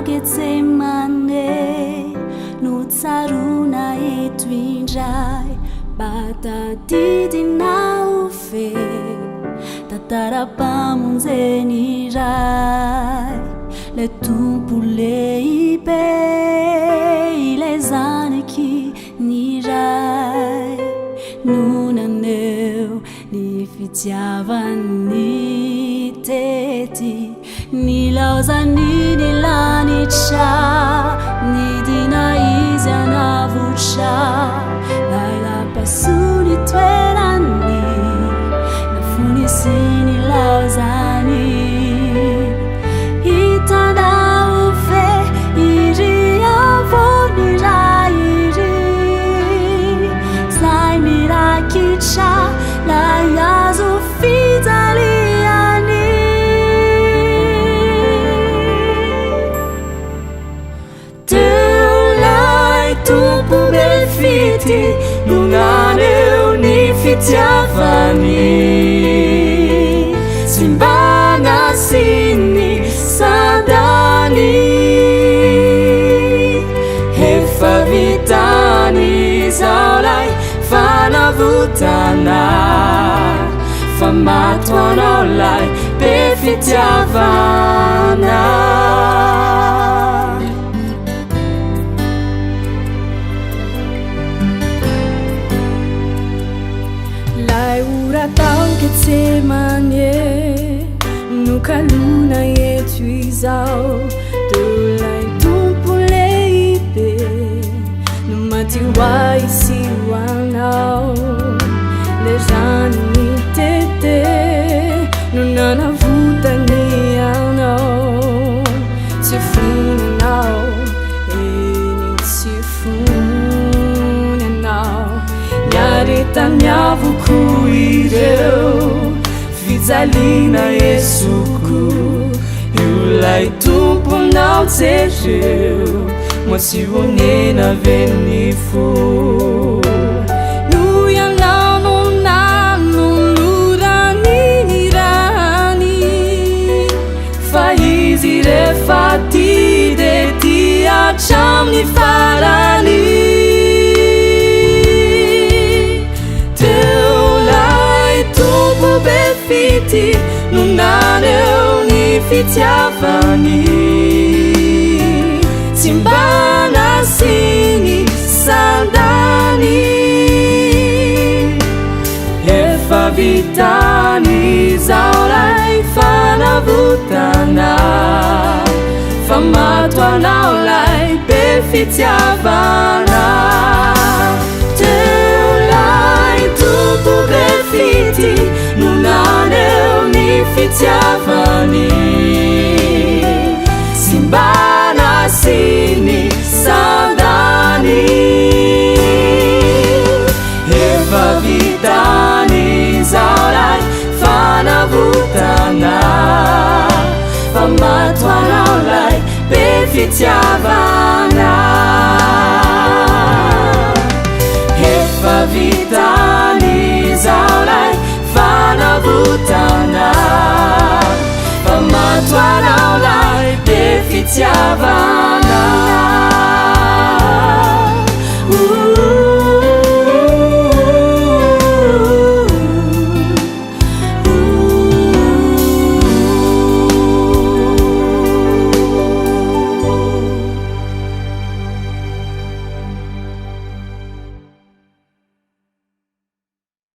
Getsemane no tsaroana eto indray. Mba tadidinao ve tantaram-pamonjen'ny Ray? Ilay Tompo lehibe, ilay Zanaky ny Ray no naneho ny fitiavany tety. Nilaozany ny lanitra, nidina izy hanavotra. Lay lapasoa ny toerany, nafony sy nilaozany. Hitanao ve iry ambony Ray iry, zay mirakitra lay hazo fijaliany. Teo lay Tompo be fitia no naneho ny fitiavany. Tsy mba nasiany sandany. Efa vitany izao lay fanavotana. Fa maty ho anao lay be fitiavana. Lay ora tao Getsemane nokaloina eto izao. Teo lay Tompo lehibe no maty ho ahy sy ho anao. Lay rano nitete no nanavotany anao. Tsy fony anao, eny tsy fony anao. Niaretany avokoa ireo fijaliana esoko. Io lay Tomponao jereo, moa tsy honena ve ny fo? Noho ianao no nanolorany ny rany, fa izy rehefa tia dia tia hatramin'ny farany. Teo lay Tompo be fitia no naneho ny fitiavany. Tsy mba nasiany sandany. Efa vitany izao lay fanavotana. Fa maty ho anao lay be fitiavana. Teo lay Tompo be fitia no naneho ny fitiavany. Tsy mba nasiany sandany. Efa vitany izao lay fanavotana. Fa maty ho anao lay be fitiavana.